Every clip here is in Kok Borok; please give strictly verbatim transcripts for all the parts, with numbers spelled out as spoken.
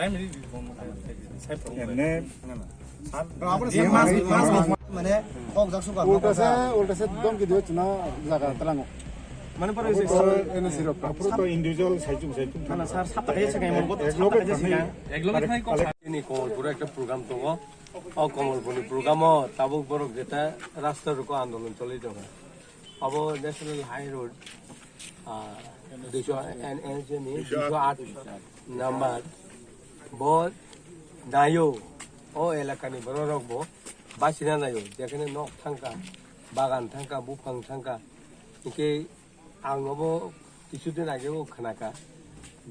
Time ready, এমনি মানে, কক্সবাজার সুগার, উল্টা সে, উল্টা সে একদম কি দিও না, জায়গা তেলাঙ্গো। মানে, পরে ওই যে, এনএসি রোড। পুরো তো ইন্ডিভিজুয়াল সাইজ, সাইজ। না, না, স্যার, সাপ্তাহে এসে কেমন কত? এক লোকে সাপ্তাহে এসে থাকি। কেমন? এক লোকে থাকি কম। Ini Komolpur ekta program tongo. O Komolpurni program o tabuk borok jeta rasta roko andolon choli tongo. Abo National High Road, ah, duiso, N H ni duiso aat number. Bo naio, o elakani bororok bo basina naio, jekhane nok thangkha, bagan thangkha, buphang thangkha. Hingke ang obo kisudin age o khnakha,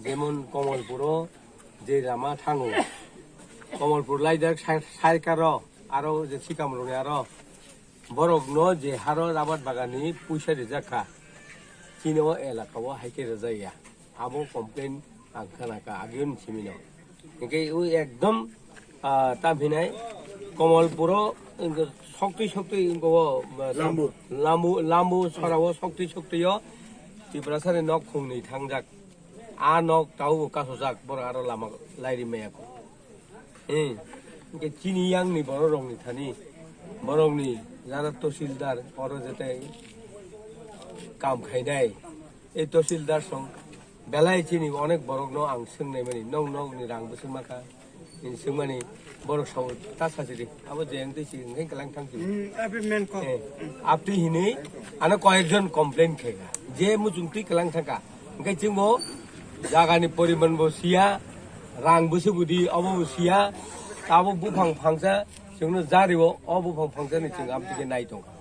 jemon Komolpuro je lama thango, Komolpur laijak sai-, saikaro, aro je Sikamroni aro, borokno je haro rabar baganni puisa rijak kha, chini o elaka o hai khe rijak ya. Abo complain ang khna kha, agiyoni simino. Hingke o ekdom, ah, tam hinai Komolpuro, wngkha sokti sokti wngkha o, ah, Lambu. Lambu, Lambu sora o sokti sokti o Tiprasani nok khungni thangjak. A nok tau kasojak, borok aro lama lairi maya kho. Hmm. Hingke chini yangni bororokni thani, borokni jara tosildar, oro jetai kam khainai, ei tosildar song belai chini onek borokno ang swngnai mani, "Nong nokni rang bwswk makha?" Hini swngmani borok sao ta sachiri, abo je wngtwi si wngkhe kelang thang si. Hmm, every man call. Eh, aptwi hinwi ano koyekjon complain khaikha, je muchungtwi kelang thangkha. Hingke chwngbo jagani poriman bo siya, rang bwswk budi obo bo siya, abo buphang phangsa chwngno jario, o buphang phangsani chwng amtwi khe nai tongkha.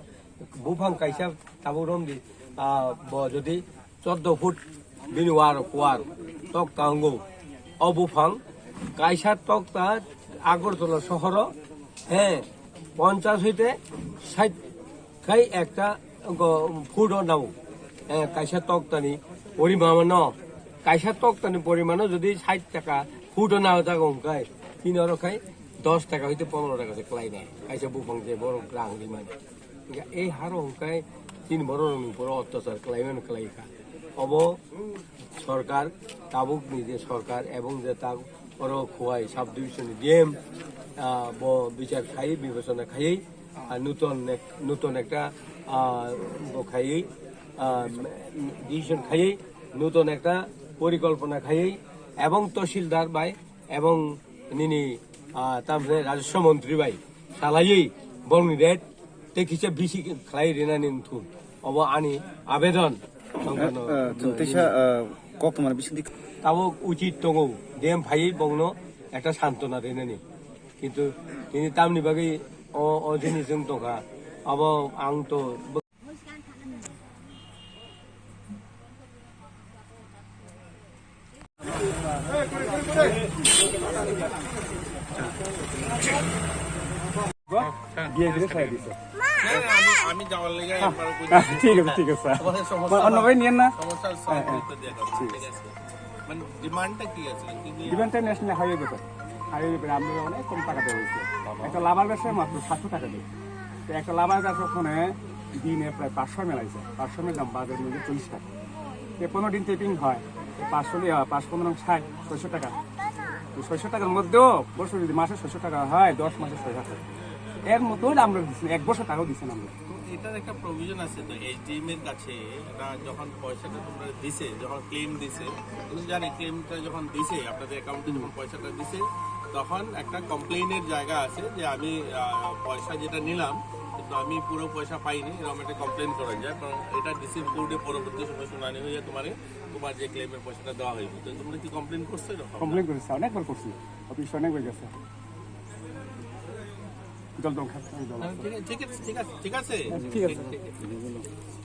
Buphang kaisa tabuk romdi, ah, bo jodi choddo foot bini war kuar tokta wngo, o buphang kaisa tokta Agartala sohoro, he, ponchash hoite sait khai ekta, go, foot o nao, eh, kaisa toktani porimano, kaisa toktani porimano jodi sait taka foot o nao jago hwnkhai, chini oro khai dos taka hoite pondro taka se klainai. Kaisa buphang je borok rang rimani. Hingke ei haro hwnkhai chini borok rokni uporo otyachar klaimani klaikha. Obo sorkar, tabukni je sorkar ebong je ta oro Khowai sub division ni D M, ah, bo bichar khai, bibechona khai, ah, nuton ek-, nuton ekta, ah, bo khai, ah, decision khai, nuton ekta porikolpona khai, ebong tahsildar bai, ebong nini, ah, tamse rajaswa montri bai salaiwi bongni rate tei kisa bisi khlai rinani wngthun. Obo ani abedon. Eh, eh, chwng teisa, eh, kok tongmani bisingtwi. Tabuk uchit tongo, D M phaiwi bongno ekta santona rinani. Kintu tini tamni bagwi o, o jinis wng tongkha. Abo ang to বিয়ে দিলে খাই দিছে। আমি, আমি যাওয়ার লেগে একবার কই আচ্ছা, ঠিক আছে, ঠিক আছে। তোমাদের সমস্যা অন্য ভাই নিয়েন না? সমস্যা হ্যাঁ, হ্যাঁ। সলভ করতে দিয়ে দাও, ঠিক আছে। মানে ডিমান্ডটা কি আছে? কি নিয়ে? ডিমান্ডটা ন্যাশনাল হাইওয়ে ব্যাপার। হাইওয়ে ব্যাপারে আমরা অনেক কম টাকা দেওয়া হয়েছে। একটা লাভার ব্যবসায় মাত্র সাতশো টাকা দেয়। তো একটা লাভার গাছ ওখানে দিনে প্রায় পাঁচশো মেলাইছে। পাঁচশো মেলার দাম বাজারের মধ্যে চল্লিশ টাকা। এ পনেরো দিন টেপিং হয়, পাঁচশো দিয়ে, পাঁচ পনেরো ষাট, ছয়শো টাকা। তো ছয়শো টাকার মধ্যেও বছর যদি মাসে ছয়শো টাকা হয়, দশ মাসে ছয় হাজার। এর মতো হলে আমরা দিচ্ছি না, এক বছর টাকাও দিচ্ছি না আমরা। তো এটার একটা প্রভিশন আছে তো, এসডিএম এর কাছে এটা যখন পয়সাটা তোমরা দিছে, যখন ক্লেম দিছে, তুমি জানি ক্লেমটা যখন দিছে, আপনাদের অ্যাকাউন্টে যখন পয়সাটা দিছে, তখন একটা কমপ্লেইনের জায়গা আছে যে আমি, আহ, পয়সা যেটা নিলাম, কিন্তু আমি পুরো পয়সা পাইনি, এরকম একটা কমপ্লেন করা যায়। কারণ এটা ডিসির কোর্টে পরবর্তী সময় শুনানি হয়ে তোমার, তোমার যে ক্লেমের পয়সাটা দেওয়া হইবে। তো তোমরা কি কমপ্লেন করছো এরকম? কমপ্লেন করেছে, অনেকবার করছি, অফিসে অনেকবার গেছে। জল দম খাচ্ছে, জল আছে। ঠিক আছে, ঠিক আছে, ঠিক আছে, ঠিক আছে। ঠিক আছে।